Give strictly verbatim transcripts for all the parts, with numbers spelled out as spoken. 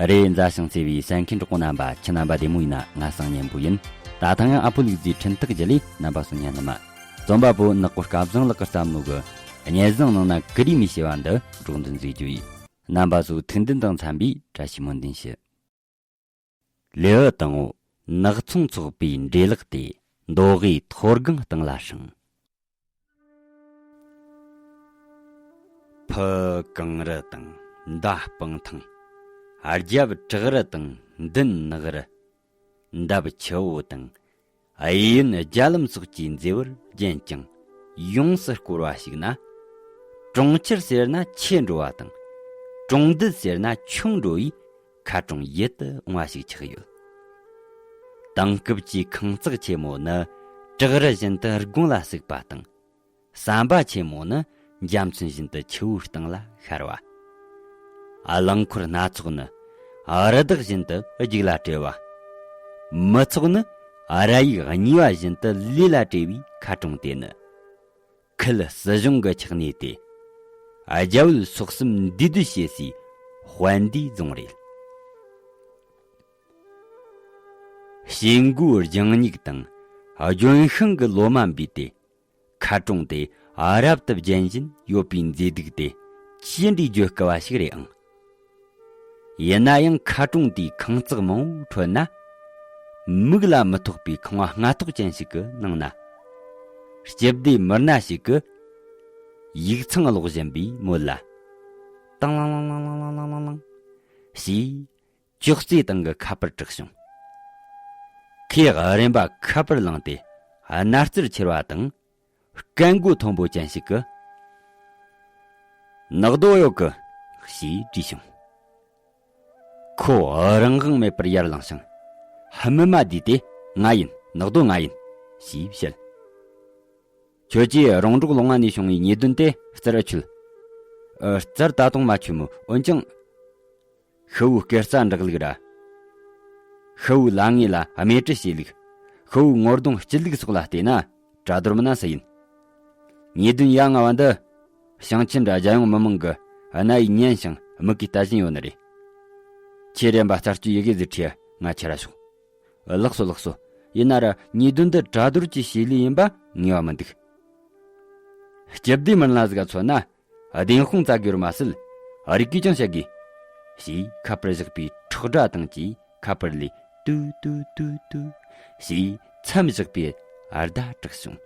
རེད། མཛའ་ཞིང་བརྩེ་བའི་གསན་མཁན་གྲོགས་པོ་རྣམ་པ། ཁྱེད་རྣམ་པ་བདེ་མོ་ཡིན་ན། ང་སང་སྙན་པོ་ཡིན། ད་ཐེངས་ཡང་ཨ་ཕོ་ལུག་རྫིའི་འཕྲིན་ཐག་བརྒྱུད་ལས་རྣམ་པ་སོ་ཉན་ནི་མ། རྩོམ་པ་པོ་ནག་པོ་སྐལ་བཟང་ལགས་ཀྱིས་བརྩམས་ནོ་གི་སྙན་བཟང་ནང་ན་ཀུ་རེ་མི་ཞེས་པ་འདི་སྒྲོག་འདོན་མཛད་རྒྱུ་ཡིན། རྣམ་པ་ཚོ་ཐུགས་འདུན་དང་འཚམ་པའི་བཀྲ་ཤིས་སྨོན་འདུན་ཞུ། ལེའུ་དང་པོ། ནག་ཚོང་ཚོགས་པའི་འདྲེ་ལག་དེ། མདོ་དབུས་མཐོ་སྒང་སྟེང་ལ་སྲུང་། ཕུ་གངས་རི་དང་མདའ་སྤང་ཐང་། རྒྱབ་བྲག་རི་དང་མདུན་ནགས་རི། འདབས་ཆུ་བོ་དང་གཡས་གཡོན་རྒྱ་ལམ་སོགས་ཀྱི་མཛེས་པར་བརྒྱན་ཅིང་ཡོངས་སུ་བསྐོར་བ་ཞིག་ན། གྲོང་ཁྱེར་ཟེར་ན་ཆེ་འགྲོ་བ་དང་། གྲོང་རྡལ་ཟེར་ན་ཆུང་འགྲོ་བའི་མཁར་གྲོང་ཡིད་དུ་འོང་བ་ཞིག་ཆགས་ཡོད། དེང་སྐབས་ཀྱི་ཁང་བརྩེགས་ཆེན་མོ་ནི་བྲག་རི་བཞིན་དུ་དགུང་ལ་ཟུག་པ་དང་། ཟམ་པ་ཆེན་མོ་ནི་འཇའ་ཚོན་བཞིན་དུ་ཆུ་བོའི་སྟེང་ལ་ཤར་བ། རླངས་འཁོར་སྣ་ཚོགས་ནི་རི་དྭགས་བཞིན་དུ་རྒྱུག་ལ་བྲེལ་བ། མི་ཚོགས་ནི་ར་ཡིག་གཉིས་པ་བཞིན་དུ་ལུས་ལ་བྲེལ་བའི་མཁར་གྲོང་དེ་ནི། ཁུལ་སྲིད་གཞུང་གི་ཆགས་གནས་ཏེ། རྒྱ་བོད་སོག་གསུམ་འདུས་སྡོད་བྱེད་སའི་དཔལ་ལྡན་རྫོང་རེད། ཞེ་འགུའི་ལྗང་སྙིགས་དང་ལྗོན་ཤིང་གི་ལོ་མ་འབུས་ཏེ། མཁར་གྲོང་དེ་རབ་ཏུ་བརྒྱན་བཞིན་ཡོད་པའི་མཛེས་སྡུག་དེ་ཅི་འདྲའི་བརྗོད་དཀའ་བ་ཞིག་རེད་ཨང་། ཡིན་ན་ཡང་མཁར་གྲོང་དེའི་ཁང་བརྩེགས་མང་པོའི་ཁྲོད་ན། མིག་ལ་མི་ཐོགས་པའི་ཁང་བ་སྔ་ཐོག་ཅན་ཞིག་གི་ནང་ན། སྤྱི་བདེ་མི་སྣ་ཞིག་གིས་ཡིག་ཚང་ཀློག་བཞིན་པའི་མོད་ལ། ཏང་ལང་ལང་ལང་ལང་ཞེས། ཅོག་ཙེའི་སྟེང་གི་ཁ་པར་བྲེགས་བྱུང་། ཁོས་རིམ་པ་ཁ་པར་བླངས་ཏེ་སྣ་རྩེར་ཁྱེར་བ་དང་། སྐད་མགོ་མཐོན་པོ་ཅན་ཞིག་གིས། ནག་རྡོ་ཡོད་གི། ཞེས་དྲིས་བྱུང་། ཁོ་རང་དབང་མེད་པར་ཡར་ལངས་ཤིང་། ཧ། མི་མ་བསྡུས་ཏེ། ང་ཡིན། ནག་རྡོ་ང་ཡིན། ཞེས་བཤད། ཁྱོད་ཀྱིས་རོང་འབྲོག་ལུང་བ་ནས་བྱུང་བའི་ཉེས་དོན་དེ་རྩར་ཨེ་ཆུད། ཨ། རྩར་ད་དུང་མ་ཆུད་མོད། འོན་ཀྱང་། ཤི་བོའི་སྐེ་རྩ་འདྲེག་ལུགས་ར། ཤི་བོའི་ལག་ངོས་ལ་རྨས་སྐྲན་བྱེད་ལུགས། ཤི་བོའི་ངོ་གདོང་སྐྱིད་ལུགས་སོགས་ལ་བལྟས་ན་གྲ་རྡོར་མིན་ན་སུ་ཡིན། ཉེས་དོན་ཡ་ང་བ་འདི། ཞིང་ཆེན་དང་རྒྱལ་ཡོངས་མི་མང་གི་རྣ་ཡིས་ཉན་ཞིང་མིག་གིས་ལྟ་བཞིན་ཡོད་ནི་རེད། ཁྱེད་རེམ་པ་རྩད་གཅོད་ཡི་གེ་ཟིག་ཁྲིད་ང་ཁྱེར་ར་ཤོག། ལགས་སོ་ལགས་སོ། ཡིན་ན་ར་ཉེས་དོན་འདི་གྲ་རྡོར་གྱི་བྱེད་ལས་ཡིན་པ་ངེས་པ་མི་འདུག། སྤྱི་བདེ་མི་སྣ་ཟིག་ག་མཚོན་ན། བདེན་དཔང་བཙལ་དགོས་རུ་མ་ཟད། རིག་གིས་ཀྱང་བཤད་དགོས། ཞེས་ཁ་པར་བཞག་པའི་ཁྲག་སྒྲ་དང་བཅས་ཁ་པར་ལས་ཏུ་ཏུ་ཏུ་ཏུ། ཞེས་མཚམས་བཞག་པའི་བརྡ་གྲགས་བྱུང་།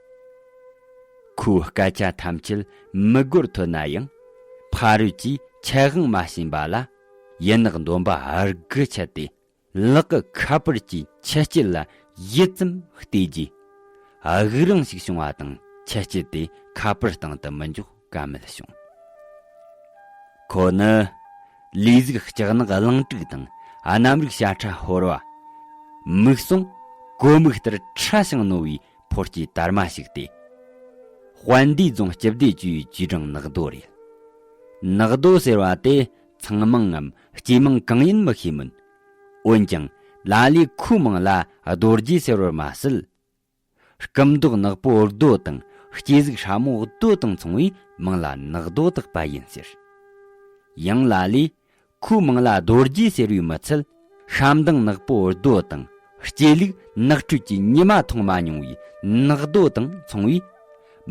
ཁོའི་སྐད་ཆ་ཐམས་ཅད་མི་སྒོར་ཐོན་ན་ཡང་། ཕ་རོལ་གྱིས་ཆད་དབང་མ་བྱིན་པ་ལ། ཡན་ནག་འདོན་པ་རྒུད་ཆད་དེ། ལག་གི་ཁ་པར་གྱི་ཆུ་སྐྱེལ་ལ་ཡིད་ཙམ་གཏད་རྗེས། དབུགས་རིང་ཞིག་བྱུང་བ་དང་ཆུ་སྐྱེལ་དེ་ཁ་པར་སྟེང་དུ་མི་འཇོག་ཀ་མེད་བྱུང་། ཁོ་ནི་ལུས་གཟུགས་ལྕགས་ནག་གླིང་ཕྲུག་དང་གནམ་རིགས་བྱ་ཁྲ་ཧོར་བ། མིག་ཟུང་གོ་མིག་ལྟར་ཕྲ་ཞིང་རྣོ་བའི་ཕོ་སྐྱེས་དར་མ་ཞིག་སྟེ། དཔལ་ལྡན་རྫོང་སྤྱི་བདེ་ཅུའི་ཅུས་ཀྲང་ནག་རྡོ་རེད། ནག་རྡོ་ཟེར་བ་དེ་ཚང་མང་ངམ་སྐྱེས་མིང་གང་ཡིན་མི་ཤེས་མོད། འོན་ཀྱང་ལ་ལས་ཁོའི་མིང་ལ་རྡོ་རྗེ་ཟེར་བར་མ་ཟད། སྐུ་མདོག་ནག་པོ་རྡོ་དང་སྐྱེས་གཟུགས་སྲ་མོ་རྡོ་དང་མཚུངས་པས་མིང་ལ་ནག་རྡོ་བཏགས་པ་ཡིན་ཟེར། ཡང་ལ་ལས་ཁོའི་མིང་ལ་རྡོ་རྗེ་ཟེར་བའི་མི་ཚད། ཤ་མདངས་ནག་པོ་རྡོ་དང་སྐྱེས་ལུགས་ནག་ཁྲོད་ཀྱི་ཉི་མ་མཐོང་མ་མྱོང་བའི་ནག་རྡོ་དང་མཚུངས་པས་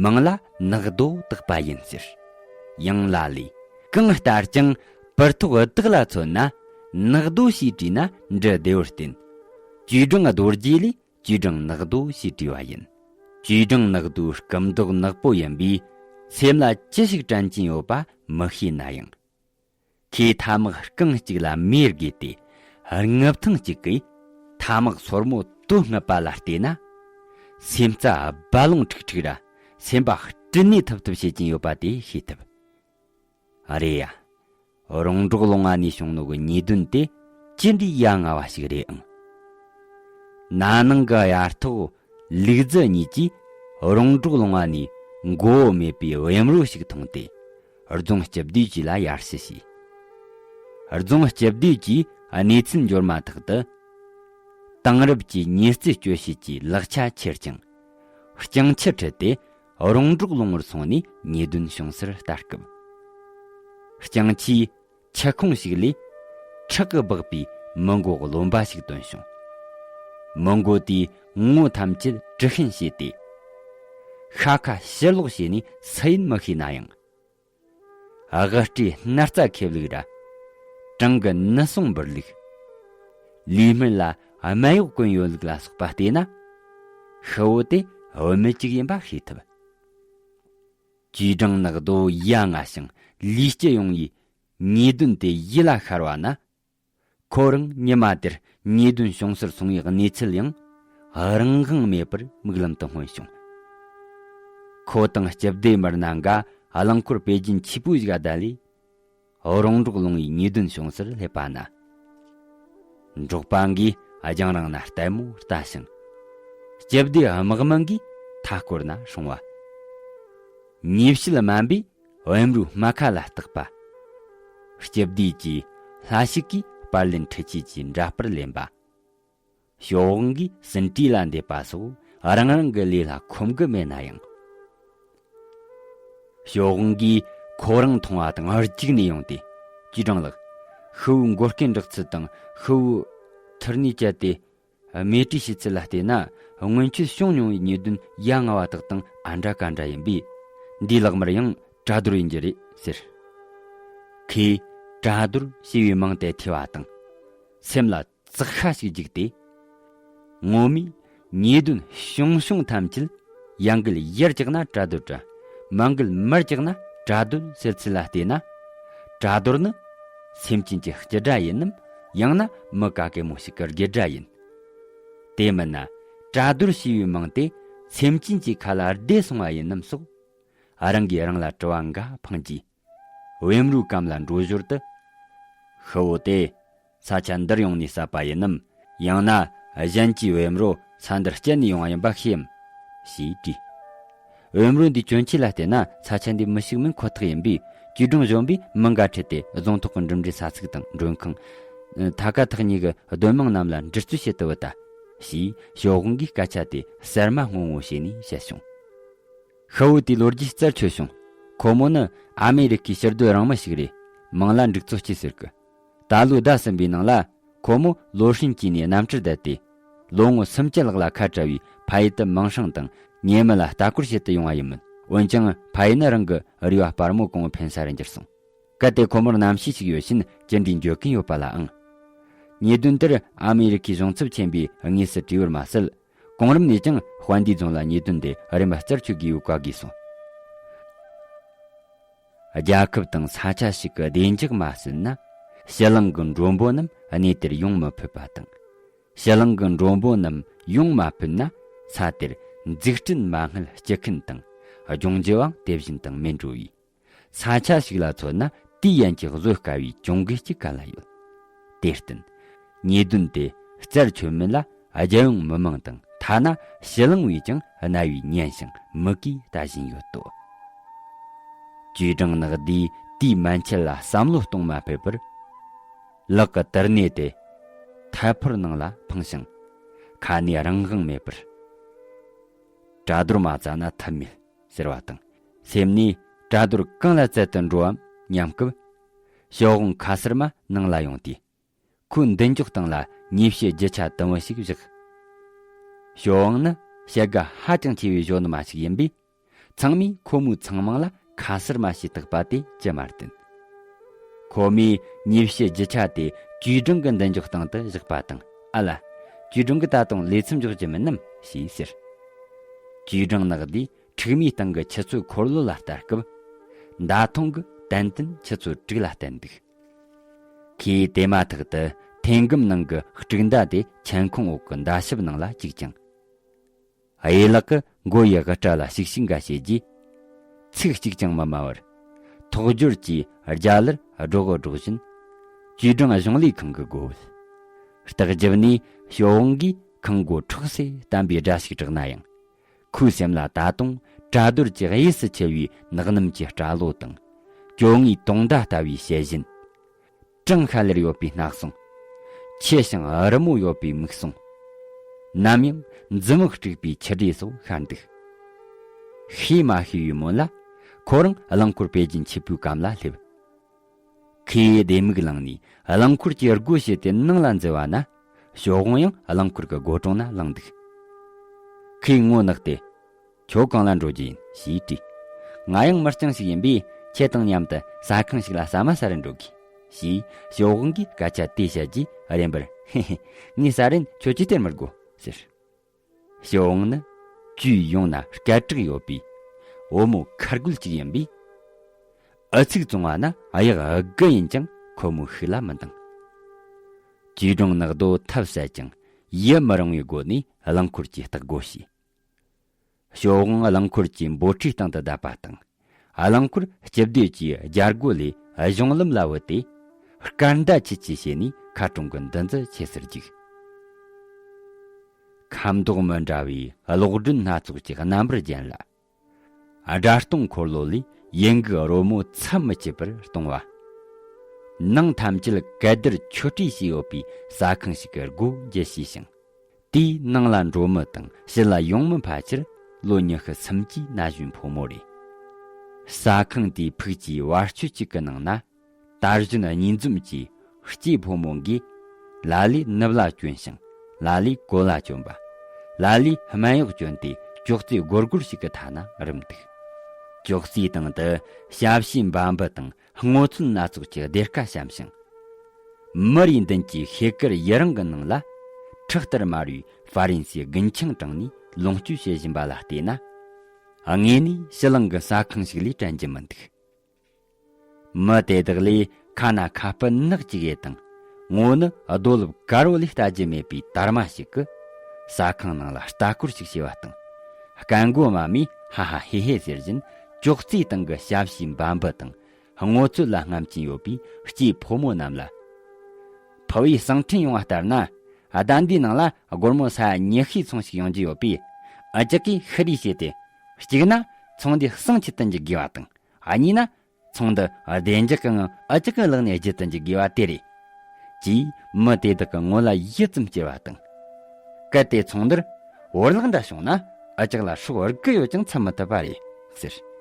མིང་ལ་ནག་རྡོ་བཏགས་པ་ཡིན་ཟེར། ཡང་ལ་ལས་གང་ལྟར་ཀྱང་པུར་ཐོག་བདག་ལ་མཚོན་ན་ནག་རྡོ་ཞེས་བྲིས་ན་འབྲི་བདེ་བར་བརྟེན། ཅུས་ཀྲང་རྡོ་རྗེ་ལས་ཅུས་ཀྲང་ནག་རྡོ་ཞེས་བྲིས་པ་ཡིན། ཅུས་ཀྲང་ནག་རྡོའི་སྐུ་མདོག་ནག་པོ་ཡིན་པས་སེམས་ལ་ཅི་ཞིག་དྲན་གྱིན་ཡོད་པ་མི་ཤེས་ན་ཡང་། ཁོས་ཐ་མག་རྐང་གཅིག་ལ་མེ་བགོས་ཏེ་རྔུབ་ཐེངས་གཅིག་གིས་ཐ་མག་སོར་མོ་དོ་རྔུབ་པ་ལ་བལྟས་ན། སེམས་རྩ་རྦ་ཀློང་འཁྲིག་འཁྲིག་ར་སེམས་པ་སྐྲུན་ནས་ཐུབ་ཐུབ་བྱེད་ཀྱིན་ཡོད་པ་དེ་ཤེས་ཐུབ། ཨ་རེད་ཡ། རོང་འབྲོག་ལུང་བ་ནས་བྱུང་ནོ་གི་ཉེས་དོན་དེ་ཅི་འདྲའི་ཡ་ང་བ་ཞིག་རེད་ཨང་། ན་ནིང་གི་དབྱར་ཐོག་ལུག་རྫི་གཉིས་ཀྱིས་རོང་འབྲོག་ལུང་བ་ནས་མགོ་བོ་མེད་པའི་གཡམ་རོ་ཞིག་མཐོང་སྟེ། རྫོང་སྤྱི་བདེ་ཅུས་ལ་ཡར་ཞུ་བྱས། རྫོང་སྤྱི་བདེ་ཅུས་གནས་ཚུལ་འབྱོར་མ་ཐག་ཏུ། དེང་རབས་ཀྱི་ཉེས་རྩིས་སྤྱོད་བྱེད་ཀྱི་ལག་ཆ་ཁྱེར་ཅིང་། རྐྱང་ཆུ་ཁྲིད་དེ་རོང་འབྲོག་ལུང་བར་སོང་ནས་ཉེས་དོན་བྱུང་སར་ལྟ་སྐབས། རྐྱང་ཆུའི་ཆུ་ཁུང་ཞིག་ལས། ཁྲག་གིས་སྦགས་པའི་མི་མགོ་རློན་པ་ཞིག་བཏོན་བྱུང་། མི་མགོ་དེའི་ངོ་ཐམས་ཅད་དྲི་ཤན་བྱས་ཏེ། ཤ་ཁ་ཕྱིར་ལོག་བྱས་ནས་སུ་ཡིན་མི་ཤེས་ན་ཡང་། ཨ། དབུ་སྐྲའི་སྣར་རྩ་ཁེབས་ལུགས་ར། བྲང་གི་ནུ་ཟུང་འབུར་ལུགས། ལུས་སྨད་ལ་སྨད་གཡོགས་གོན་ཡོད་ལུགས་ལ་སོགས་པ་བལྟས་ན། ཤི་བོ་དེ་བུད་མེད་ཅིག་ཡིན་པ་ཤེས་ཐུབ། ཅུས་ཀྲང་ནག་རྡོ་ཡ་ང་ཞིང་ལུས་སྐྱི་ཡོང་བའི་ཉེས་དོན་དེ་ཡིད་ལ་ཤར་བ་ན། ཁོ་རང་ཉི་མ་དེར་ཉེས་དོན་བྱུང་སར་སོང་བའི་གནས་ཚུལ་ཡང་རང་དབང་མེད་པར་མིག་ལམ་དུ་མངོན་བྱུང་། ཁོ་དང་སྤྱི་བདེ་མི་སྣ་འགའ་རླངས་འཁོར་པེ་ཅིན་ཆུས་པུའུ་ཞིག་ག་བསྡད་ལས། རོང་འབྲོག་ལུང་བའི་ཉེས་དོན་བྱུང་སར་སླེབས་པ་ན། འབྲོག་པ་འགས་རྒྱང་རིང་ན་ལྟད་མོ་ལྟ་ཞིང་། སྤྱི་བདེ་དམག་མི་འགས་མཐའ་སྐོར་ན་སྲུང་བ། ཉེས་བྱས་དམའ་འབེབས་བེམ་རོའི་རྨ་ཁ་ལ་བཏགས་པ། སྤྱི་བདེ་གྱི་ལྷ་ཞིག་གིས་པར་ལེན་འཕྲུལ་ཆས་ཀྱི་འདྲ་པར་ལེན་པ། ཞའོ་ཝང་གིས་ཟིན་བྲིས་ལ་འདེབས་པ་སོགས་རང་རང་གི་ལས་ལ་ཁོམ་གི་མེད་ན་ཡང་། ཞའོ་ཝང་གིས་ཁོ་རང་མཐོང་བ་དང་གཅིག་ནས་ཡོང་སྟེ། ཅུས་ཀྲང་ལགས། ཤི་བོའི་མགོ་སྐེ་འདྲག་ཚུལ་དང་ཤི་བོའི་མཐུར་གནས་བཅད་དེ་རྨས་བྲིས་བྱེད་ཚུལ་ལ་བལྟས་ན། སྔོན་ཆད་བྱུང་མྱོང་བའི་ཉེས་དོན་ཡ་ང་བ་དག་དང་ཨ་འདྲ་ཀ་འདྲ་ཡིན་པས། འདིའི་ལག་དམར་ཡང་གྲ་རྡོར་ཡིན་རྒྱུ་རེད་ཟེར། ཁོས་གྲ་རྡོར་ཞེས་པའི་མིང་དེ་ཐོས་པ་དང་། སེམས་ལ་ཙག་ཤ་ཞིག་རྒྱུགས་ཏེ། ངོ་མས་ཉེས་དོན་བྱུང་བྱུང་ཐམས་ཅད་ཡ་འགུལ་ཡར་བཀྱག་ན་གྲ་རྡོར་འདྲ། མ་འགུལ་མར་བཀྱག་ན་གྲ་རྡོར་ཟེར་ཚུལ་ལ་བལྟས་ན། གྲ་རྡོར་ནི་སེམས་ཅན་གྱི་སྐྱེ་དགྲ་ཡིན་ནམ། ཡང་ན་མི་ག་གེ་མོ་ཞིག་གི་རྒྱུ་དགྲ་ཡིན། དེ་མིན་ན་གྲ་རྡོར་ཞེས་པའི་མིང་དེ་སེམས་ཅན་གྱི་ཁ་ལ་བདེ་སོང་བ་ཡིན་ནམ་སོགས། རང་གིས་རང་ལ་དྲི་བ་འགའ་འཕངས་རྗེས། བེམ་རོའི་གམ་ལ་འགྲོ་ཞོར་དུ། ཤི་བོ་དེ་ས་ཆ་འདིར་ཡོང་ནས་བསད་པ་ཡིན་ནམ། ཡང་ན་གཞན་གྱིས་བེམ་རོ་ས་འདིར་བསྐྱལ་ནས་ཡོང་བ་ཡིན་པ་ཤེས་ཡིན། ཞེས་དྲིས། བེམ་རོ་འདིའི་གྱོན་ཆས་ལ་བལྟས་ན་ས་ཆ་འདི་མི་ཞིག་མིན་ཁོ་ཐག་ཡིན་པས། ཅུས་ཀྲང་གཞོན་པས་མི་འགའ་ཁྲིད་དེ་རྫོང་ཐོག་གི་འགྲིམ་འགྲུལ་ས་ཚིགས་དང་མགྲོན་ཁང་། ཐ་ཀ་ཐག་གཉིས་ཀྱི་སྡོད་དམངས་རྣམས་ལ་འདྲི་རྩོད་བྱེད་དུ་བུད་ད། ཞེས་ཞའོ་ཝང་གིས་སྐད་ཆ་དེ་གསར་མ་སྔོན་པོ་བྱས་ནས་བཤད་བྱུང་། ཤི་བོ་དེའི་ལོ་རྒྱུས་རྩད་ཆོད་བྱུང་། ཁོ་མོ་ནི་ཨ་མེ་རི་ཁའི་ཕྱིར་སྡོད་རང་མི་ཞིག་རེད། མིང་ལ་འབྲུག་རྩེ་སྐྱིད་ཟེར་གི། ད་ལོའི་ཟླ་གསུམ་པའི་ནང་ལ་ཁོ་མོ་ལོ་ཧྲིན་གྱིས་ནས་གནམ་གྲུར་བསྡད་དེ། ལོ་ངོ་སུམ་ཅུ་ལྷག་ལ་ཁ་བྲལ་བའི་ཕ་ཡུལ་དུ་མིང་སྲིང་དང་ཉེ་མི་ལ་ལྟ་སྐོར་བྱེད་དུ་ཡོང་བ་ཡིན་མོད། འོན་ཀྱང་ཕ་ཡུལ་ནི་རང་གི་རུས་པ་སྤར་མོ་གང་བོ་འཕེན་ས་རུ་འགྱུར་སོང་། གལ་ཏེ་ཁོ་མོར་རྣམ་ཤེས་ཤིག་ཡོད་ཕྱིན་ཅི་འདྲའི་འགྱོད་ཀུན་ཡོད་པ་ལ་ཨང་། ཉེས་དོན་དེར་ཨ་མེ་རི་ཁའི་གཞུང་ཚབ་ཆེན་པོས་དངོས་སུ་དྲིས་པར་མ་ཟད། གོང་རིམ་ནས་ཀྱང་དཔལ་ལྡན་རྫོང་ལ་ཉེས་དོན་དེ་རིམ་པ་རྩད་གཅོད་དགོས་པའི་བཀའ་བསྒོས་སོང་། རྒྱལ་ཁབ་དང་ས་ཆ་ཞིག་གི་བདེ་འཇགས་མ་བསྲུངས་ན། ཕྱི་གླིང་གི་མགྲོན་པོ་རྣམས་གནས་དེར་ཡོང་མི་ཕོད་པ་དང་། ཕྱི་གླིང་གི་མགྲོན་པོ་རྣམས་ཡོང་མ་ཕོད་ན། ས་དེར་འཛུགས་སྐྲུན་མ་དངུལ་སྤྱི་ཁན་དང་ལྗོངས་རྒྱུའང་དེ་བཞིན་དུ་མི་འགྲོ་བས། ས་ཆ་ཞིག་ལ་མཚོན་ན་དུས་ཡན་གྱི་བཟོད་དཀའ་བའི་གྱོང་གུན་གཅིག་ག་ལ་ཡོད། དེར་བརྟེན། ཉེས་དོན་དེ་རྩད་ཆོད་མིན་ལ་རྒྱལ་ཡོངས་མི་མང་དང་ཐ་ན་ཕྱི་གླིང་བས་ཀྱང་རྣ་བས་ཉན་ཞིང་མིག་གིས་ལྟ་བཞིན་ཡོད་དོ། ཅུས་ཀྲང་ནག་དེས་དེའི་མན་ཆད་ལ་བསམ་བློ་གཏོང་མ་ཕོད་པར། ལག་གི་དུར་སྣེ་དེ་ཐད་ཕོར་ནང་ལ་འཕངས་ཤིང་། ཁ་ནས་རང་དབང་མེད་པར། གྲ་རྡོར་མ་བཙལ་ན་ཐབས་མེད། ཟེར་བ་དང་། སེམས་ནས་གྲ་རྡོར་གང་ལ་བཙལ་དུ་འགྲོའམ་སྙམ་སྐབས། ཞའོ་ཝང་ཁ་ཟུར་མ་ནང་ལ་ཡོང་སྟེ། ཁོའི་མདུན་ཅོག་སྟེང་ལ་ཉེས་བྱས་རྒྱུ་ཆ་དུམ་བུ་ཞིག་བཞག། ཞའོ་ཝང་ནི་བྱེད་དགའ་ཧ་ཅང་ཆེ་བའི་གཞོན་ནུ་མ་ཞིག་ཡིན་པས། ཚང་མས་ཁོ་མོའི་ཚང་མང་ལ་ཁ་ཟུར་མ་ཞེས་བཏགས་པ་དེ་ཅི་མ་བདེན། ཁོ་མོས་ཉེས་བྱས་རྒྱུ་ཆ་དེ་ཅུས་ཀྲང་གི་མདུན་ཅོག་སྟེང་དུ་བཞག་པ་དང་། ཨ་ལ། ཅུས་ཀྲང་གིས་ད་དུང་ལས་མཚམས་འཇོག་རྒྱུ་མིན་ནམ་ཞེས་ཟེར། ཅུས་ཀྲང་ནག་དེས་མཁྲིག་མའི་སྟེང་གི་ཆུ་ཚོད་འཁོར་ལོ་ལ་ལྟ་སྐབས། མདའ་མཐོང་གིས་ཏན་ཏན་ཆུ་ཚོད་དྲུག་ལ་བསྟན་འདུག། ཁོས་དེ་མ་ཐག་ཏུ་ཐེངས་སྒམ་ནང་གི་དཀྲུག་མདའ་དེ་མཆན་ཁུང་འོག་གི་མདའ་ཞབས་ནང་ལ་བཅུག་ཅིང་། གཡས་ལག་གིས་མགོ་ཡི་དབུ་སྐྲ་ལ་ཞིག་ཞིག་འགའ་བྱས་རྗེས། ཚིག་གཅིག་ཀྱང་མི་སྨྲ་བར། ཐོག་སྦྱོར་གྱིས་རྒྱ་ལར་སྒྲོག་སྒྲོག་བཞིན། ཅུས་ཀྲང་གཞུང་ལས་ཁང་གི་སྒོ་བུད། ལྟག་རྒྱབ་ནས་ཞའོ་ཝང་གིས་ཁང་སྒོ་འཕྲོག་སེ་བསྟན་པའི་སྒྲ་ཞིག་གྲགས་ན་ཡང་། ཁོའི་སེམས་ལ་ད་དུང་གྲ་རྡོར་གྱི་གཡས་སུ་འཁྱིལ་བའི་ནག་སྣུམ་གྱི་སྐྲ་ལོ་དང་། གྱོ་ངའི་དུང་མདའ་ལྟ་བུའི་ཞལ་བཞིན། གྲང་ཤ་ལེར་ཡོད་པའི་སྣ་ཟུང་།། ཆེ་ཞིང་རི་མོ་ཡོད་པའི་མིག་ཟུང་། ནམ་ཡང་མཛུབ་མོ་དཀྲུགས་པའི་མཆུ་སྒྲོས་སོགས་ཤར་འདུག། ཤེས་མ་ཤེས་པའི་སྨོན་ལ། ཁོ་རང་རླངས་འཁོར་པེ་ཅིན་ཆིབས་པུའི་གམ་ལ་སླེབས། ཁོས་ལྡེ་མིག་བླངས་ནས་རླངས་འཁོར་གྱི་སྒོ་ཕྱེ་སྟེ་ནང་ལ་འཛུལ་བ་ན། ཞའོ་ཝང་ཡང་རླངས་འཁོར་གྱི་སྒོ་དྲུང་ན་ལངས་འདུག་ཁོས་ངོ་ནག་སྟེ། ཁྱོད་གང་ལ་འགྲོ་རྒྱུ་ཡིན་ཞེས་དྲིས། ང་ཡང་མི་རྐྱང་ཞིག་ཡིན་པས་ཁྱེད་དང་མཉམ་དུ་ཟ་ཁང་ཞིག་ལ་ཟ་མ་ཟ་རུ་འགྲོ་དགོས་ཞེས་ཞའོ་ཝང་གིས་སྐད་ཆ་དེ་བཤད་རྗེས་རན་པར། ཧེ་ཧེ། ངས་ཟ་རན། ཁྱོད་ཀྱིས་སྟེར་མི་དགོས་ཟེར། ཞའོ་ཝང་ནི་ཅུས་ཡོང་ན་སྐད་གྲགས་ཡོད་པའི་བུ་མོ་ཁ་རྒོད་ཅིག་ཡིན་པས། ཨུ་ཚུགས་བཙོང་བ་ན་གཡག་ཨུ་དགུ་ཡིན་ཀྱང་ཁོ་མོའི་ཤུགས་ལ་མི་འདང་། ཅུས་ཀྲང་ནག་རྡོ་ཐབས་ཟད་ཅིང་ཡིད་མི་རུང་བའི་སྒོ་ནས་རླངས་འཁོར་གྱི་སྟག་སྒོ་ཕྱེས། ཞའོ་ཝང་རླངས་འཁོར་གྱི་འབོལ་ཁྲིའི་སྟེང་དུ་བསྡད་པ་དང་། རླངས་འཁོར་སྤྱི་བདེ་གྱི་རྒྱ་སྒོ་ལས་གཞུང་ལམ་ལ་བུད་དེ། སྐར་མདའ་ཆུ་ཆུ་བྱས་ནས་མཁར་གྲོང་གི་མདུན་དུ་ཆས་སུ་བཅུག་ཁ་མདོག་མི་འདྲ་བའི་གློག་སྒྲོན་སྣ་ཚོགས་ཀྱི་རྣམ་པར་བརྒྱན་ལ། སྒྲ་སྟོང་འཁོར་ལོ་ལས་ཡིན་གྱི་རོལ་མོ་མཚམས་མི་ཆད་པར་གཏོང་བ། ནང་ཐམས་ཅད་གད་བདར་ཆོ་འཕྲུལ་བྱས་ཡོད་པའི་ཟ་ཁང་ཞིག་གི་སྒོ་འབྱེད་བྱས་ཤིང་། དེའི་ནང་ལ་འགྲོ་མི་དང་ཕྱི་ལ་ཡོང་མི་ཕལ་ཆེར་ལོ་ཉི་ཤུ་སུམ་ཅུའི་ན་གཞོན་ཕོ་མོ་རེད། ཟ་ཁང་དེའི་ཕུགས་ཀྱི་བར་ཆོད་ཅིག་གི་ནང་ན། དར་གཞོན་གཉིས་འཛོམས་ཀྱི་སྐྱེས་ཕོ་མོ་འགས། ལ་ལས་ནུབ་ལ་བསྐྱོན་ཞིང་ལ་ལས་གོ་ལ་བསྐྱོན་པ། ལ་ལས་སྨད་གཡོགས་བསྐྱོན་ཏེ་ཅོག་ཙེ་སྒོར་སྒོར་ཞིག་གི་མཐའ་ན་རུམ་འདུག་ཅོག་ཙེའི་སྟེང་དུ་ཞབས་ཕྱིའི་འབའ་འབུ་དང་སྔོ་ཚོད་སྣ་ཚོགས་ཀྱི་སྡེར་ཁ་བཤམས་ཤིང་། མི་རེའི་མདུན་གྱི་ཤེལ་དཀར་ཡི་རངས་ཀྱི་ནང་ལ་ཁྲག་ལྟར་དམར་བའི་ཧྥ་རན་སིའི་རྒུན་ཆང་དྲངས་ནས་ལོངས་སྤྱོད་བྱེད་བཞིན་པ་ལ་བལྟས་ན། དངོས་གནས་ཕྱི་གླིང་གི་ཟ་ཁང་ཞིག་ལས་དྲན་རྒྱུ་མི་འདུག་མི་དེ་དག་ལས་ཁ་ན་ཁ་སྤུ་ནག་ཅིག་ཡས་དང་ངོ་ནི་རྡོ་ལེབ་དཀར་བོ་ལས་ལྟ་རྒྱུ་མེད་པའི་དར་མ་ཞིག་གིས་ཟ་ཁང་ནང་ལ་ལྟ་སྐོར་ཞིག་བྱས་པ་དང་། སྐད་མགོ་དམའ་མོས་ཧ་ཧ་ཧེ་ཧེ་ཟེར་བཞིན་ཅོག་ཙེའི་སྟེང་གི་ཞབས་ཕྱིའི་འབའ་འབུ་དང་སྔོ་ཚོད་ལ་རྔམ་གྱིན་ཡོད་པའི་སྐྱེས་ཕོ་མོ་རྣམས་ལ། ཕུ་བོས་གསང་འཕྲིན་ཡོང་བ་ལྟར་ན། ཟླ་འདིའི་ནང་ལ་སྒོར་མོ་ས་ཉི་ཤུའི་ཚོང་ཞིག་ཡོང་རྒྱུ་ཡོད་པས། ཨ་ཅག་གིས་ཤི་རེས་བྱས་ཏེ། གཅིག་ན་ཚོང་འདི་གསང་ཁྱེར་དུ་འཇུག་དགོས་པ་དང་། ཨ་གཉིས་ན། ཚོང་འདི་བདེ་འཇགས་ཀྱི་ངང་ཨ་ཅག་གི་ལག་ནས་བརྗེད་དུ་འཇུག་དགོས་པ་དེ་རེད། ཅེས་མི་དེ་དག་གི་ངོ་ལ་ཡིད་ཙམ་སྐྱིད་པ་དང་། གལ་ཏེ་ཚོང་འདིར་བོར་བརླག་འདྲ་བྱུང་ན་ཨ་ཅག་ལ་སྲོག་དགུ་ཡོད་ཀྱང་འཚོ་མི་ཐུབ་པ་རེད་ཟེར།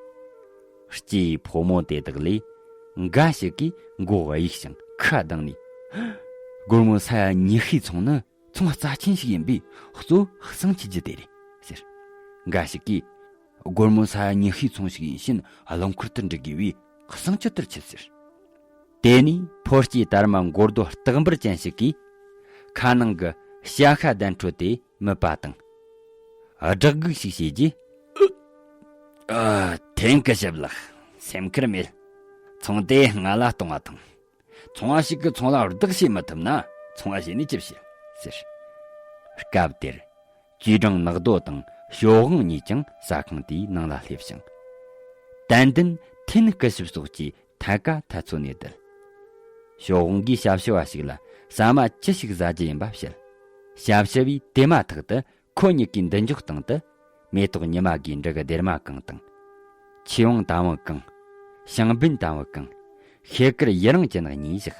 སྐྱེས་ཕོ་མོ་དེ་དག་ལས་འགའ་ཞིག་གིས་མགོ་གཡུགས་ཤིང་ཁ་གདངས་ནས། སྒོར་མོ་ས་ཡ་ཉི་ཤུའི་ཚོང་ནི་ཚོང་རྩ་ཆེན་ཞིག་ཡིན་པས་གཙོ་བོ་གསང་ཁྱེར་རྒྱུ་དེ་རེད་ཟེར། འགའ་ཞིག་གིས། སྒོར་མོ་ས་ཡ་ཉི་ཤུའི་ཚོང་ཞིག་ཡིན་ཕྱིན་རླངས་འཁོར་དུ་འགྲུལ་དགོས་པས་གསང་ཁྱེར་ལྟར་ཆུད་ཟེར། དེ་ནས་ཕོ་སྐྱེས་དར་མ་མགོ་རྡོ་སྟག་འབུར་ཅན་ཞིག་གིས་ཁ་ནང་གི་ཤ་ཤ་གདན་ཁྲོད་དེ་མིད་པ་དང་། སྦྲག་སྒུག་ཞིག་བྱས་རྗེས། ཨ། ཐེན་སྐུ་ཞབས་ལགས། སེམས་ཁུར་མེད། ཚོང་དེ་ང་ལ་གཏོང་བ་དང་། ཚོང་བ་ཞིག་གིས་ཚོང་ལ་བདག་བྱེད་མི་ཐུབ་ན་ཚོང་བ་བྱས་ནས་ཅི་བྱེད་ཟེར། སྐབས་དེར། ཅུས་ཀྲང་ནག་རྡོ་དང་ཞའོ་ཝང་གཉིས་ཀྱང་ཟ་ཁང་དེའི་ནང་ལ་སླེབས་ཤིང་། དད་འདུན་ཐེན་སྐུ་ཞབས་སོགས་ཀྱིས་ཐད་ཀ་ཐད་ཚོ་ནས་བསྡད། ཞའོ་ཝང་གིས་ཞབས་ཕྱི་བ་ཞིག་ལ་ཟ་མ་ཅི་ཞིག་ཟ་རྒྱུ་ཡིན་པ་བཤད། ཞབས་ཕྱི་བས་དེ་མ་ཐག་ཏུ་ཁོ་གཉིས་ཀའི་མདུན་ཅོག་སྟེང་དུ་མེ་ཏོག་ཉི་མ་གིས་འབྲུ་གི་སྡེར་མ་གང་དང་། ཆོས་དབང་དམ་བུ་གང་། ཞིང་འབེན་དམ་བུ་གང་། ཤེལ་དཀར་ཡི་རངས་ཅན་གཉིས་བཞག་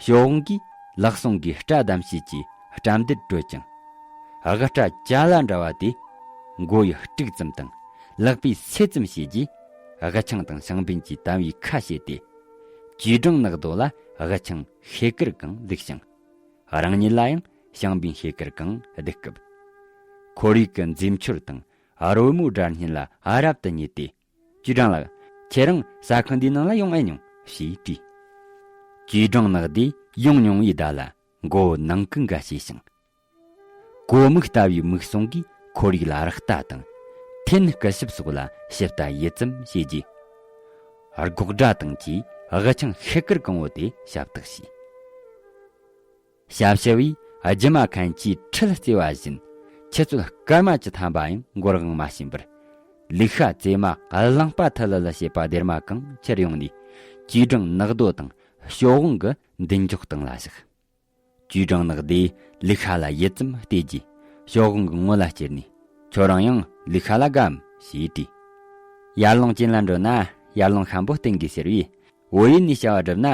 ཞའོ་ཝང་གིས་ལག་ཟུང་གིས་སྐྲ་བསྡམས་བྱས་ཀྱི་སྐྲ་འདེད་བཀྲོལ་ཅིང་། དབུ་སྐྲ་ཅ་ལ་འདྲ་བ་དེ་མགོ་ཡི་དཀྲུག་ཙམ་དང་ལག་པས་སེ་ཙམ་བྱས་རྗེས། དབུ་ཆང་དང་ཞིང་འབེན་གྱི་དམ་བུའི་ཁ་ཕྱེ་སྟེ། ཅུས་ཀྲང་ནག་རྡོ་ལ་དབུ་ཆང་ཤེལ་དཀར་གང་བླུགས་ཤིང་། རང་ཉིད་ལ་ཡང་ཞིང་པའི་ཤེལ་དཀར་གང་བླུགས་སྐབས། ཁོར་ཡུག་གི་འཛེམ་ཆོར་དང་རོལ་མོའི་སྒྲ་སྙན་ལ་རབ་ཏུ་ཉེས་ཏེ། ཅུས་ཀྲང་ལགས། ཁྱེད་རང་ཟ་ཁང་འདིའི་ནང་ལ་ཡོང་ཨེ་མྱོང་ཞེས་དྲིས། ཅུས་ཀྲང་ནག་དེས་ཡོང་མྱོང་བའི་བརྡ་ལ་མགོ་བོ་ནང་ཀུན་འགའ་བྱས་ཤིང་། གོ་མིག་ལྟ་བུའི་མིག་ཟུང་གིས་ཁོར་ཡུག་ལ་རེག་ལྟ་དང་། ཐེན་སྐུ་ཞབས་སོགས་ལ་ཞིབ་ལྟ་ཡིད་ཙམ་བྱས་རྗེས། སྒོག་སྒྲ་དང་བཅས་དབུ་ཆང་ཤེལ་དཀར་གང་བོ་དེ་ཞབས་བཏགས་བྱས། ཞབས་ཕྱི་བས་རྒྱུ་མ་ཁན་གྱིས་ཁྲིད་བརྩེ་བ་བཞིན་ཆུ་ཚོད་སྐར་མ་གཅིག་ཐམ་པ་ཡང་འགོར་དབང་མ་ཕྱིན་པར། ལུག་ཤ་བཙེ་མ་གླང་པ་ཐི་ལི་ལི་ཞེས་པ་སྡེར་མ་གང་ཁྱེར་ཡོང་ནས་ཅུས་ཀྲང་ནག་རྡོ་དང་ཞའོ་ཝང་གི་མདུན་ཅོག་སྟེང་ལ་བཞག་ཅུས་ཀྲང་ནག་དེས་ལུག་ཤ་ལ་ཡིད་ཙམ་བལྟས་རྗེས་ཞའོ་ཝང་གི་ངོ་ལ་ཅེར་ནས། ཁྱོད་རང་ཡང་ལུག་ཤ་ལ་དགའམ་ཞེས་དྲིས། ཡར་ཀླུང་ཅན་ལ་འགྲོ་ན་ཡར་ཀླུང་ཤམ་པོ་བསྟེན་དགོས་ཟེར་བས། བོད་ཡུལ་ནས་བྱ་བ་བསྒྲུབ་ན།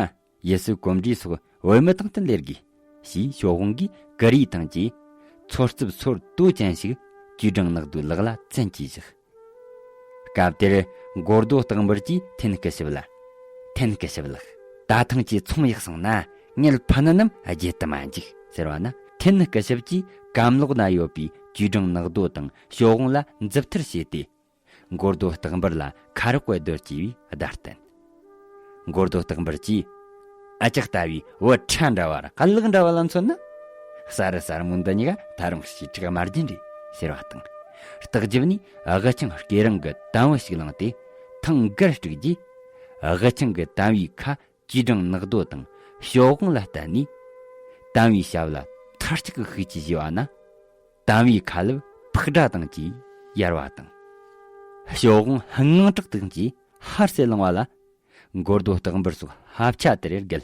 ཡུལ་སྲོལ་གོམས་འདྲིས་སོགས་བོད་མི་དང་བསྟུན་ལས་དགོས། ཞེས་ཞའོ་ཝང་གིས་ཀུ་རེའི་ཐང་གིས་མཚོ་རྩིབས་སོར་དོ་ཅན་ཞིག་ཅུས་ཀྲང་ནག་རྡོའི་ལག་ལ་བཙན་གྱིས་བཞག་སྐབས་དེར་མགོ་རྡོ་སྟག་འབུར་གྱིས་ཐེན་སྐུ་ཞབས་ལ། ཐེན་སྐུ་ཞབས་ལགས། ད་ཐེངས་ཀྱི་ཚོང་ཡག་སོང་ན་ངེད་ཕུ་ནུ་རྣམས་རྒྱལ་དུ་མ་འཇུག་ཟེར་བ་ན། ཐེན་སྐུ་ཞབས་ཀྱིས་གམ་ལོག་ན་ཡོད་པའི་ཅུས་ཀྲང་ནག་རྡོ་དང་ཞའོ་ཝང་ལ་མཛུབ་ཐེལ་བྱས་ཏེ། མགོ་རྡོ་ལྟག་འབུར་ལ་ཁ་རོག་གི་རྡོ་གཅིག་པའི་བརྡ་བསྟན། མགོ་རྡོ་ལྟག་འབུར་གྱིས། ཨ་ཅག་ལྟ་བུའི་བུ་ཕྲ་འདྲ་བ་ར་གླག་འདྲ་བ་ལ་མཚོན་ན། ས་རུ་ས་རུ་མོ་འདི་གཉིས་ཀ་ད་རུང་ཞེ་དྲག་དམར་རྗེན་རེད་ཟེར་བ་དང་། ལྟག་རྒྱབ་ནས་དབུ་ཆང་སྐེ་རིང་གི་དམ་བུ་ཞིག་བླངས་ཏེ་ཐང་སྒར་དཀྲུགས་རྗེས། དབུ་ཆང་གི་དམ་བུའི་ཁ་ཅུས་ཀྲང་ནག་རྡོ་དང་ཞའོ་ཝང་ལ་བསྟན་ནས། དམ་བུའི་ཞབས་ལ་ཐལ་ལྕག་གི་ཤུགས་ཀྱིས་བཞེས་པ་ན། དམ་བུའི་ཁ་ལེབ་ཕག་སྒྲ་དང་བཅས་ཡལ་བ་དང་། ཞའོ་ཝང་དངངས་སྐྲག་དང་བཅས་ཧར་སེ་ལངས་པ་ལ། མགོ་རྡོ་ལྟག་འབུར་སོགས་ཧབ་ཆ་དེར་བརྒལ།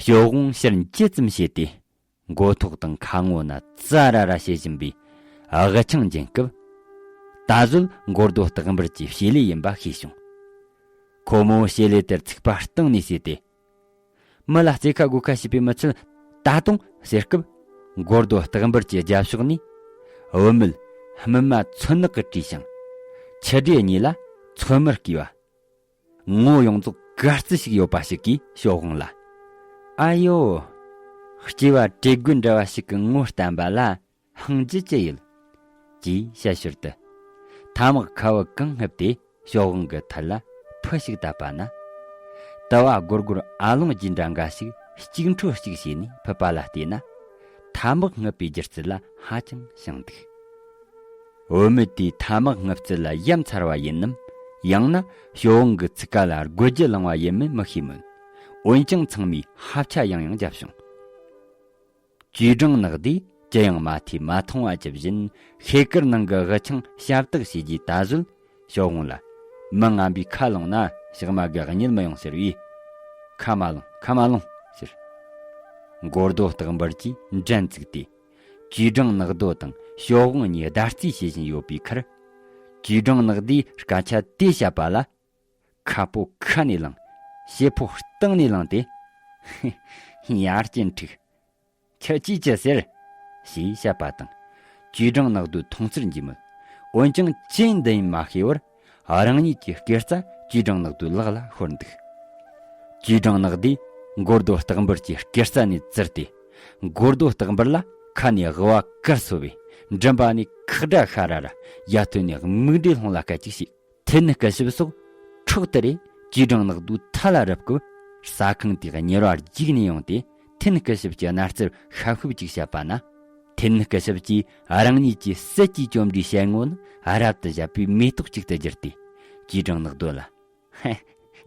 ཞའོ་ཝང་ཕྱིར་འགྱེལ་ཙམ་བྱས་ཏེ། མགོ་ཐོག་དང་ཁ་ངོ་ན་ཙ་ར་ར་བྱེད་བཞིན་པའི་དབུ་ཆང་འབྱིན་སྐབས། ད་གཟོད་མགོ་རྡོ་ལྟག་འབུར་གྱི་བྱེད་ལས་ཡིན་པ་ཤེས་བྱུང་། ཁོ་མོ་བྱེད་ལས་དེར་ཚིག་པ་གཏིང་ནས་ཟོས་ཏེ། མི་ལ་རྩེ་ཁ་སྒོ་ཁ་བྱེད་པའི་མི་ཚུལ་ད་དུང་ཟེར་སྐབས། མགོ་རྡོ་ལྟག་འབུར་གྱི་རྒྱབ་ཕྱོགས་ནས་བུད་མེད་སྨིན་མ་མཚོན་ནག་གིས་བྲིས་ཤིང་། མཆུ་སྒྲོས་གཉིས་ལ་མཚོན་དམར་བརྐོས་པ། ངོ་ཡོངས་རྫོགས་དཀར་རྩི་ཞིག་ཡོད་པ་ཞིག་གིས་ཞའོ་ཝང་ལ། ཨ་ཡོ། སྐྱེས་པ་བྲེ་རྒོད་འདྲ་བ་ཞིག་གི་ངོ་བསྟན་པ་ལ་ཧང་རྒྱུ་ཅི་ཡོད། ཅེས་བཤད་ཞོར་དུ། ཐ་མག་ཁ་བུབ་གང་བསྣུབས་ཏེ་ཞའོ་ཝང་གི་ཐད་ལ་ཕུ་ཞིག་བཏབ་པ་ན། དུ་བ་སྒོར་སྒོར་ཨ་ལོང་རྒྱུ་འདྲ་འགའ་ཞིག་གཅིག་འཕྲོ་གཅིག་བྱས་ནས་ཕུད་པ་ལ་བལྟས་ན། ཐ་མག་བསྣུབས་པའི་སྒྱུ་རྩལ་ལ་ཧ་ཅང་ཞེན་འདུག་བུད་མེད་དེའི་ཐ་མག་བསྣུབས་ཚུལ་ལ་ཡ་མཚར་བ་ཡིན་ནམ། ཡང་ན་ཞའོ་ཝང་གི་ཚིག་ཀ་ལ་དགོད་རྒྱུ་ལང་བ་ཡིན་མིན་མི་ཤེས་མོད། འོན་ཀྱང་ཚང་མས་ཧབ་ཆ་ཡང་ཡང་བརྒྱབ་བྱུང་། ཅུས་ཀྲང་ནག་རྡོས་ཅི་ཡང་མ་ཐོས་མ་མཐོང་བ་ཇི་བཞིན་ཤེལ་དཀར་ནང་གི་དབུ་ཆང་ཞབས་བཏགས་བྱས་རྗེས། ད་གཟོད་ཞའོ་ཝང་ལ། མི་ངན་པའི་ཁ་ལོངས་ན་ཞག་མ་གི་གཉིད་མི་ཡོང་ཟེར་བས། ཁ་མ་ལོངས། ཁ་མ་ལོངས་ཟེར། མགོ་རྡོ་ལྟག་འབུར་གྱིས་འགྲན་བཙུགས་ཏེ། ཅུས་ཀྲང་ནག་རྡོ་དང་ཞའོ་ཝང་གཉིས་བརྡ་རྩིས་བྱེད་བཞིན་ཡོད་པའི་ཁར། ཅུས་ཀྲང་ནག་རྡོས་སྐད་ཆ་དེ་བཤད་པ་ལ། ཁ་སྤོ་ཁ་ནས་ལངས། ཞེ་ཕོ་སྟེང་ནས་ལངས་ཏེ། ཡར་སྐྱེན་འཁྲུག་ཁྱེད་ཀྱིས་ཅི་ཟེར། ཞེས་བཤད་པ་དང་། ཅུས་ཀྲང་ནག་རྡོ་མཐོང་ཚུལ་འགྱེས་མོད། འོན་ཀྱང་ཅི་ཡིན་འདི་ཡིན་མ་ཤེས་པར། རང་ཉིད་ཀྱི་སྐེ་རྩ་ཅུས་ཀྲང་ནག་རྡོའི་ལག་ལ་ཤོར་འདུག་ཅུས་ཀྲང་ནག་རྡོས་མགོ་རྡོ་ལྟག་འབུར་གྱི་སྐེ་རྩ་ནས་བཙིར་ཏེ། མགོ་རྡོ་ལྟག་འབུར་ལ་ཁ་ནས་དབུ་བ་དཀར་སོ་བས་མགྲིན་པ་ནས་ཁག་སྒྲ་ཤ་ར་ར་ཡ་ཐོན་ནས་རྨིག་སྒྲོ་ལྷུང་ལ་སྐད་ཅིག་བྱས། ཐེན་སྐུ་ཞབས་སོགས་འཕྲོག་ཏུ་རེ་ཅུས་ཀྲང་ནག་རྡོའི་ཐད་ལ་རུབ་སྐབས། ཟ་ཁང་དེའི་གཉེར་བ་རྒྱུགས་ནས་ཡོང་སྟེ་ཐེན་སྐུ་ཞབས་ཀྱི་རྣ་རྩར་ཤབ་ཤུབ་ཅིག་བཤད་པ་ན། ཐེན་སྐུ་ཞབས་ཀྱིས་རང་ཉིད་ཀྱི་སྲིད་ཀྱི་བཅོམ་འདྲིའི་ཞལ་ངོ་ནི་རབ་ཏུ་བཞད་པའི་མེ་ཏོག་ཅིག་ཏུ་གྱུར་ཏེ། ཅུས་ཀྲང་ནག་རྡོ་ལ། ཧེ།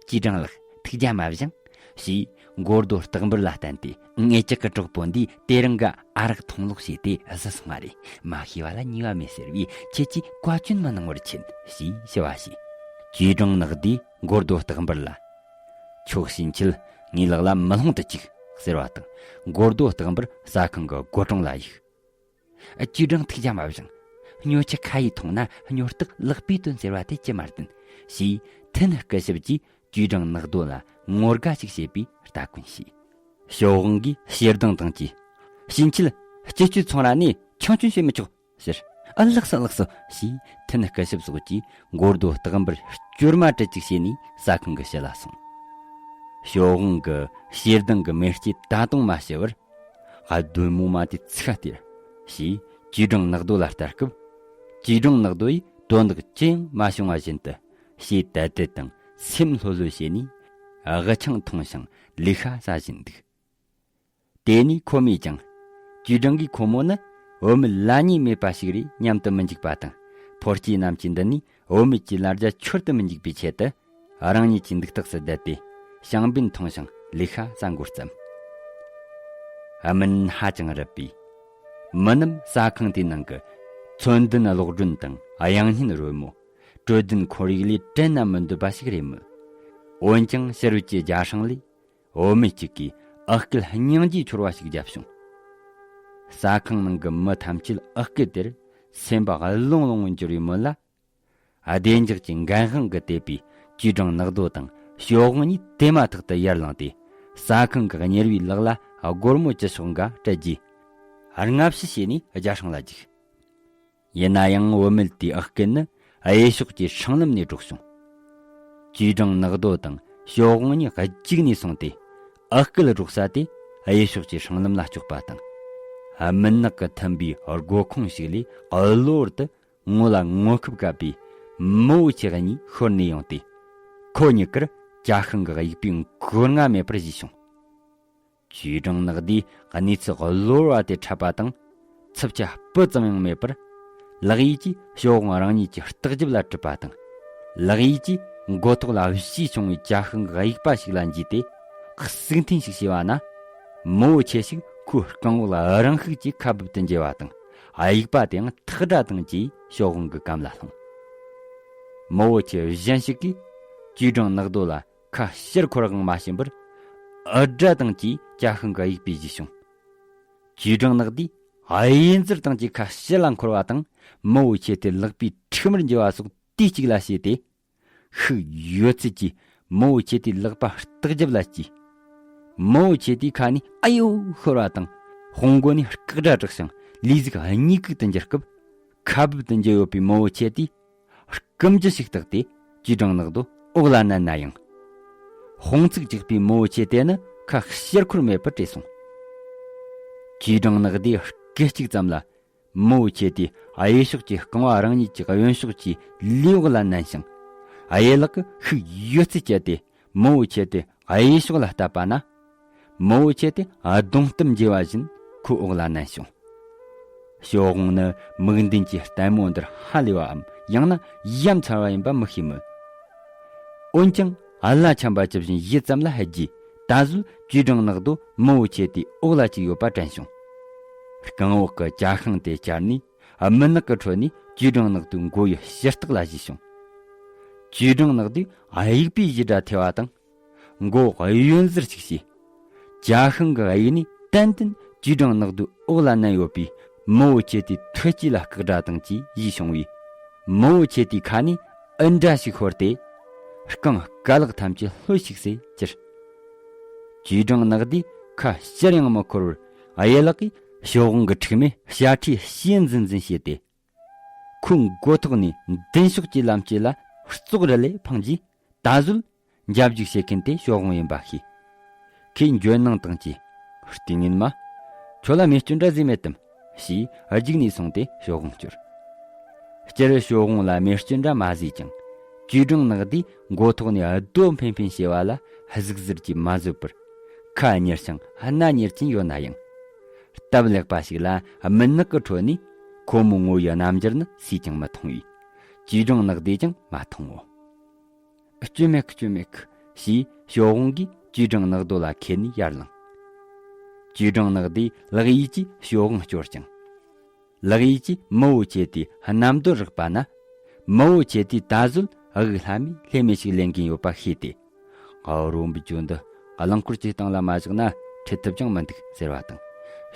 ཅུས་ཀྲང་ལགས། ཐུགས་རྒྱལ་མ་བཞེངས། ཞེས་མགོ་རྡོ་ལྟག་འབུར་ལ་བསྟན་ཏེ། ངེད་ཅག་གི་གྲོགས་པོ་འདིས་དེ་རིང་གི་ཨ་རག་འཐུང་ལོག་བྱས་ཏེ་བཟི་སོང་བ་རེད། མ་ཤེས་པ་ལ་ཉེས་པ་མེད་ཟེར་བས། ཁྱེད་ཀྱིས་བཀའ་བཀྱོན་མི་གནང་བར་ཆེན། ཞེས་ཞུ་བ་བྱས། ཅུས་ཀྲང་ནག་རྡོས་མགོ་རྡོ་ལྟག་འབུར་ལ། ཁྱོད་ཕྱིན་ཆད་ངའི་ལག་ལ་མི་ལྷུང་དུ་བཅུག་ཟེར་བ་དང་། མགོ་རྡོ་ལྟག་འབུར་ཟ་ཁང་གི་སྒོ་དྲུང་ལ་གཡུགས། ཅུས་ཀྲང་ཐུགས་རྒྱལ་མ་བཞེངས། སྨྱོ་ཆུ་ཁ་ཡིས་འཐུང་ན་སྨྱོ་རྟགས་ལག་པས་བཏོན་ཟེར་བ་དེ་ཅི་མ་བདེན། ཞེས་ཐེན་སྐུ་ཞབས་ཀྱིས་ཅུས་ཀྲང་ནག་རྡོ་ལ་ངོ་དགའ་ཞིག་བྱེད་པའི་སྟ་གོན་བྱས། ཞའོ་ཝང་གིས་ཞེ་སྡང་དང་བཅས། ཕྱིན་ཆད་སྤྱི་སྤྱོད་ཚོང་ར་ནས་ཆང་སྐྱོན་བྱེད་མི་ཆོག་ཟེར། ཨ། ལགས་སོ། ལགས་སོ། ཞེས་ཐེན་སྐུ་ཞབས་སོགས་ཀྱིས་མགོ་རྡོ་ལྟག་འབུར་སྐྱོར་མ་དྲིལ་གཅིག་བྱས་ནས་ཟ་ཁང་གི་ཕྱི་ལ་སོང་། ཞའོ་ཝང་གི་ཞེ་སྡང་གི་མེ་ལྕེ་ད་དུང་མ་ཞི་བར། ཨ། བདུད་མོ་མ་དེ་ཚིག་སྟེར། ཞེས་ཅུས་ཀྲང་ནག་རྡོ་ལ་ལྟ་སྐབས། ཅུས་ཀྲང་ནག་རྡོ་ཡིས་དོན་དག་ཅི་ཡང་མ་བྱུང་བ་བཞིན་དུ་ཞེ་དལ་དལ་དང་སེམས་ལྷོད་ལྷོད་བྱས་ནས་དབུ་ཆང་འཐུང་ཞིང་ལས་ཀ་བྱ་བཞིན་འདུག་དེ་ནས་ཁོ་མོས་ཀྱང་། ཅུས་ཀྲང་གིས་ཁོ་མོ་ནི་བུད་མེད་ལ་ཉེས་མེད་པ་ཞིག་རེད་སྙམ་དུ་མི་འཇུག་པ་དང་། ཕོ་སྐྱེས་རྣམས་ཀྱི་མདུན་ནས་བུད་མེད་ཀྱི་ལ་རྒྱ་འཆོར་དུ་མི་འཇུག་པའི་ཆེད་དུ། རང་ཉིད་ཀྱི་འདུག་སྟེགས་སུ་བསྡད་དེ་ཞིང་པན་འཐུང་ཞིང་ལས་ཀ་བྱ་འགོ་བརྩམས། སྨིན་ཧ་ཅང་རུད་པས། མི་རྣམས་ཟ་ཁང་དེའི་ནང་གི་ཚོན་ལྡན་གློག་སྒྲོན་དང་དབྱངས་སྙན་རོལ་མོ། དྲོད་ལྡན་ཁོར་ཡུག་ལས་དྲན་ན་མི་འདོད་པ་ཞིག་རེད་མོད། འོན་ཀྱང་ཕྱི་རོལ་གྱི་རྒྱ་སྲང་ལས་བུད་མེད་ཅིག་གིས་ཨག་སྐད་སྙིང་རྗེ་འཆོར་བ་ཞིག་བརྒྱབ་བྱུང་། ཟ་ཁང་ནང་གི་མི་ཐམས་ཅད་ཨག་སྐད་དེར་སེམས་པ་རླུང་རླུང་གྱུར་བའི་མོད་ལ། བདེ་འཇགས་ཀྱི་འགན་དབང་གིས་དེད་པའི་ཅུས་ཀྲང་ནག་རྡོ་དང་ཞའོ་ཝང་གཉིས་དེ་མ་ཐག་ཏུ་ཡར་ལངས་ཏེ། ཟ་ཁང་གི་གཉེར་བའི་ལག་ལ་སྒོར་མོ་བཅུ་ཤོག་འགའ་སྤྲད་རྗེས། སྔ་ཕྱི་བྱས་ནས་རྒྱ་སྲང་ལ་རྒྱུགས། ཡིན་ན་ཡང་བུད་མེད་དེའི་ཨག་སྐད་ནི་གཡས་ཕྱོགས་ཀྱི་སྲང་ལམ་ནས་སྒྲོག་བྱུང་། ཅུས་ཀྲང་ནག་རྡོ་དང་ ཞའོ་ཝང་གཉིས་གཅིག་ནས་སོང་སྟེ། ཨ་སྐད་སྒྲོག་ས་དེ་གཡས་ཕྱོགས་ཀྱི་སྲང་ལམ་ལ་ལྕོགས་པ་དང་། སྨུག་ནག་གིས་ཐིམ་པའི་སྒོ་ཁུང་ཞིག་ལས་གློ་བུར་དུ་ངོ་ལ་ངོ་ཁབ་བཀབ་པའི་མོ་བོ་ཁྱེད་གཉིས་ཤོར་ནས་ཡོང་སྟེ། ཁོ་གཉིས་ཀར་ཇ་ཤིང་གི་དབྱུག་པས་མགོ་རྔ་མེད་པར་བཞེས་བྱུང་། ཅུས་ཀྲང་ནག་དེས་གནས་ཚུལ་གློ་བུར་བ་དེ་འཕྲད་པ་དང་། འཚབ་ཆ་སྤུ་ཙམ་ཡང་མེད་པར། ལག་གཡས་ཀྱིས་ཞའོ་ཝང་རང་ཉིད་ཀྱི་ལྟག་རྒྱབ་ལ་གྲུད་པ་དང་། ལག་གཡས་ཀྱིས་མགོ་ཐོག་ལ་བཞེས་བྱུང་བའི་ཇ་ཤིང་གི་དབྱུག་པ་ཞིག་ལ་འཇུས་ཏེ། ཟུག་འཐེན་ཞིག་བྱས་པ་ན། མོ་བོ་ཁྱེད་ཞིག་ཁོའི་རྐང་འོག་ལ་རང་ཤུགས་ཀྱིས་ཁ་སྦུབ་ཏུ་འཇུས་པ་དང་། དབྱུག་པ་དེའང་ཐག་སྒྲ་དང་བཅས་ཞའོ་ཝང་གི་གམ་ལ་ལྷུང་། མོ་བོ་ཁྱེད་གཞན་ཞིག་གིས་ཅུས་ཀྲང་ནག་རྡོ་ལ་ཁ་ཕྱིར་འཁོར་དབང་མ་བྱིན་པར། འུར་སྒྲ་དང་བཅས་ཇ་ཤིང་གི་དབྱུག་པས་བཞེས་བྱུང་། ཅུས་ཀྲང་ནག་དེས་གཡས་འཛུལ་དང་བཅས་ཁ་ཕྱིར་ལ་འཁོར་བ་དང་། མོ་བོ་ཁྱེད་དེ་ལག་པས་ཁྲིད་མར་འཇུ་བ་སོགས་དུས་གཅིག་ལ་བྱས་ཏེ། ཤུགས་ཡོད་ཚད་ཀྱིས་མོ་བོ་ཁྱེད་དེའི་ལག་པ་ལྟག་རྒྱབ་ལ་བཅས། མོ་བོ་ཁྱེད་དེའི་ཁ་ནས་ཨ་ཡོ་ཤོར་བ་དང་། དཔུང་མགོ་ནས་སྐག་སྒྲ་གྲགས་ཤིང་ལུས་ཟུག་གཉིད་ཁུག་ཏུ་འགྱུར་སྐབས། ཁ་སྦུབ་ཏུ་འཇུས་ཡོད་པའི་མོ་བོ་ཁྱེད་དེས། སྐུམ་གྱི་ཞིག་བཏགས་ཏེ་ཅུས་ཀྲང་ནག་རྡོ་འོག་ལ་མནན་ན་ཡང་། དཔུང་ཚིགས་བཅག་པའི་མོ་བོ་ཁྱེད་དེ་ནི་ཁ་ཕྱིར་འཁོར་མེད་པར་བྲོས་སོང་། ཅུས་ཀྲང་ནག་དེས་སྐད་ཅིག་ཙམ་ལ། མོ་བོ་ཁྱེད་དེས་གཡས་ཕྱོགས་ཀྱི་རྐང་བ་རང་ཉིད་ཀྱི་གཡོན་ཕྱོགས་ཀྱི་ལུས་འོག་ལ་མནན་ཞིང་། གཡས་ལག་གིས་ཤུགས་ཡོད་ཚད་བསྐྱེད་དེ། མོ་བོ་ཁྱེད་དེ་གཡས་ཕྱོགས་ལ་བསྟབས་པ་ན། མོ་བོ་ཁྱེད་དེ་གདོང་གཏམ་འགྱེལ་བ་བཞིན་ཁོའི་འོག་ལ་མནན་བྱུང་། ཞའོ་ཝང་ནི་མིག་མདུན་གྱི་ལྟད་མོ་འདིར་ཧ་ལས་པའམ་ཡང་ན་ཡ་མཚར་བ་ཡིན་པ་མི་ཤེས་མོད། འོན་ཀྱང་། ཨ་ལ་ཆམ་པ་ཇི་བཞིན་ཡིད་ཙམ་ལ་ཧད་རྗེས། ད་གཟོད་ཅུས་ཀྲང་ནག་རྡོ་མོ་བོ་ཁྱེད་དེའི་འོག་ལ་བཅུག་ཡོད་པ་དྲན་བྱུང་། རྐང་འོག་གི་ཇ་ཤིང་དེ་བཅར་ནས། སྨུག་ནག་གི་ཁྲོད་ནས་ཅུས་ཀྲང་ནག་རྡོའི་མགོ་བོའི་ཕྱི་ལྟག་ལ་བཞེས་བྱུང་། ཅུས་ཀྲང་ནག་རྡོས་དབྱུག་པའི་བཞུར་སྒྲ་ཐོས་པ་དང་། མགོ་གཡོན་ཟུར་ཞིག་བྱས། ཇ་ཤིང་གི་དབྱུག་ནས་ཏན་ཏན་ཅུས་ཀྲང་ནག་རྡོའི་འོག་ལ་མནན་ཡོད་པའི་མོ་བོ་ཁྱེད་དེའི་ཐོད་སྐྱེས་ལ་སྐག་སྒྲ་དང་བཅས་བཞེས་བྱུང་བས། མོ་བོ་ཁྱེད་དེའི་ཁ་ནས་འུར་སྒྲ་ཞིག་ཤོར་ཏེ། རྐང་རྐ་ལག་ཐམས་ཅད་ལྷོད་ཤིག་སེ་གྱུར། ཅུས་ཀྲང་ནག་དེས་ཁ་ཕྱིར་ཡང་མི་འཁོར་བར། གཡས་ལག་གིས་ཞའོ་ཝང་གི་མཁྲིག་མའི་ཞ་ཁྲའི་ཕྱིས་འཛིན་འཛིན་བྱས་ཏེ། ཁོའི་མགོ་ཐོག་ནས་མདུན་ཕྱོགས་ཀྱི་ལམ་དཀྱིལ་ལ་ཙོག་རི་ལས་འཕངས་རྗེས། ད་གཟོད་འཇབ་རྒྱུག་བྱེད་མཁན་དེ་ཞའོ་ཝང་ཡིན་པ་ཤེས། ཁོས་འཇོན་སྣང་དང་བཅས། ལྟས་ངན་མ། ཁྱོད་ལ་རྨས་སྐྱོན་འདྲ་བཟོས་མེད་དམ། ཞེས་རྒྱུགས་ནས་སོང་སྟེ་ཞའོ་ཝང་བསྐྱོར། སྤྱིར་ཞའོ་ཝང་ལ་རྨས་སྐྱོན་འདྲ་མ་བཟོས་ཀྱང་། ཅུས་ཀྲང་ནག་དེས་མགོ་ཐོག་ནས་རྡོ་འཕེན་འཕེན་བྱས་པ་ལ་གཟིགས་གཟིགས་ཀྱིས་མ་བཟོད་པར། ཁ་གཉེར་ཞིང་སྣ་གཉེར་གྱིན་ཡོད་ན་ཡང་། སྟབས་ལེགས་པ་ཞིག་ལ་སྨུག་ནག་གི་ཁྲོད་ནས་ཁོ་མོའི་ངོ་བོའི་རྣམ་འགྱུར་ནི་སུས་ཀྱང་མི་མཐོང་བས། ཅུས་ཀྲང་ནག་དེས་ཀྱང་མ་མཐོང་ངོ་། སྐྱོན་མེད་གི། སྐྱོན་མེད་གི། ཞེས་ཞའོ་ཝང་གིས་ཅུས་ཀྲང་ནག་རྡོ་ལ་ཁས་ནས་ཡར་ལངས། ཅུས་ཀྲང་ནག་དེས་ལག་གཡས་ཀྱིས་ཞའོ་ཝང་བསྐྱོར་ཅིང་། ལག་གཡས་ཀྱིས་མོ་བོ་ཁྱེད་དེའི་གནམ་རྡོལ་རེག་པ་ན། མོ་བོ་ཁྱེད་དེས་ད་གཟོད་དབུགས་ལྷད་མེད་ལྷད་མེད་ཞིག་ལེན་གིན་ཡོད་པ་ཤེས་ཏེ། ཨ་རོ་འབུ་ཅོ་འདི་རླངས་འཁོར་གྱི་སྟེང་ལ་མ་བཞག་ན་ཁྲིད་ཐུབ་ཀྱང་མི་འདུག་ཟེར་བ་དང་།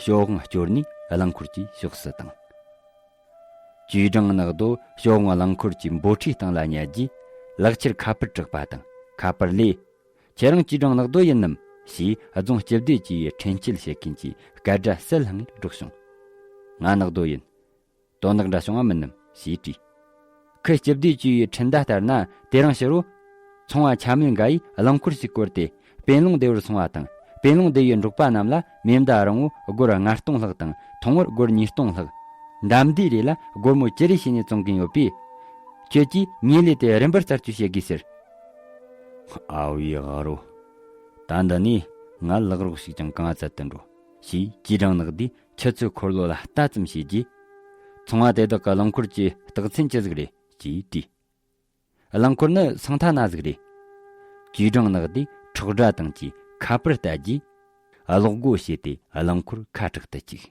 ཞའོ་ཝང་བསྐྱོར་ནས་རླངས་འཁོར་གྱི་ཕྱོགས་སུ་བཏང་། ཅུས་ཀྲང་ནག་རྡོ་ཞའོ་ཝང་རླངས་འཁོར་གྱི་འབོ་ཁྲིའི་སྟེང་ལ་ཉལ་རྗེས། ལག་ཆར་ཁ་པར་བྲེགས་པ་དང་ཁ་པར་ལས། ཁྱེད་རང་ཅུས་ཀྲང་ནག་རྡོ་ཡིན་ནམ། ཞེས་རྫོང་སྤྱི་བདེ་ཅུའུ་ཡི་འཕྲིན་བཅོལ་བྱེད་མཁན་གྱི་སྐད་སྒྲ་གསལ་ལྷང་ངེར་སྒྲོག་བྱུང་། ང་ནག་རྡོ་ཡིན། དོན་དག་འདྲ་བྱུང་བ་མིན་ནམ། ཞེས་དྲིས། ཁོས་སྤྱི་བདེ་ཅུའུ་ཡི་འཕྲིན་བརྡ་ལྟར་ན། དེ་རིང་ཕྱི་དྲོ། ཚོང་བ་འཆམ་མེད་འགའ་ཡིས་རླངས་འཁོར་ཞིག་བསྐོར་ཏེ། དཔོན་སློང་སྡེ་བར་སོང་བ་དང་། དཔོན་སློང་སྡེ་བའི་འབྲོག་པ་རྣམས་ལ་མེ་མདའ་རིང་བོ་སྒོར་ལྔ་སྟོང་ལྷག་དང་ཐུང་བོར་སྒོར་ཉིས་སྟོང་ལྷག་འདམ་དུས་རེ་ལ་སྒོར་མོ་བཅུ་རེ་བྱས་ནས་བཙོང་གིན་ཡོད་པས། ཁྱོད་ཀྱིས་ཉེ་ལས་དེ་རིམ་པར་རྩད་གཅོད་བྱེད་དགོས་ཟེར། ཨ་བུའི་ཨ་རོ། ད་འདི་ནས་ང་ལག་རོགས་ཤིག་ཀྱང་གང་ང་བཙལ་དུ་འགྲོ། ཞེས་ཅུས་ཀྲང་ནག་དེས་ཆུ་ཚོད་འཁོར་ལོ་ལ་ལྟ་ཙམ་བྱས་རྗེས། ཚོང་བ་དེ་དག་གི་རླངས་འཁོར་གྱི་རྟགས་མཚན་ཅི་ཟིག་རེད། ཅེས་དྲིས། རླངས་འཁོར་ནི་སང་ཐ་ན་ཟིག་རེད། ཅུས་ཀྲང་ནག་དེས་ཁྲོག་སྒྲ་དང་བཅས་ཁ་པར་བལྟས་རྗེས། གློག་སྒོ་ཕྱེས་ཏེ་རླངས་འཁོར་ཁ་བྲག་ཏུ་བཅུག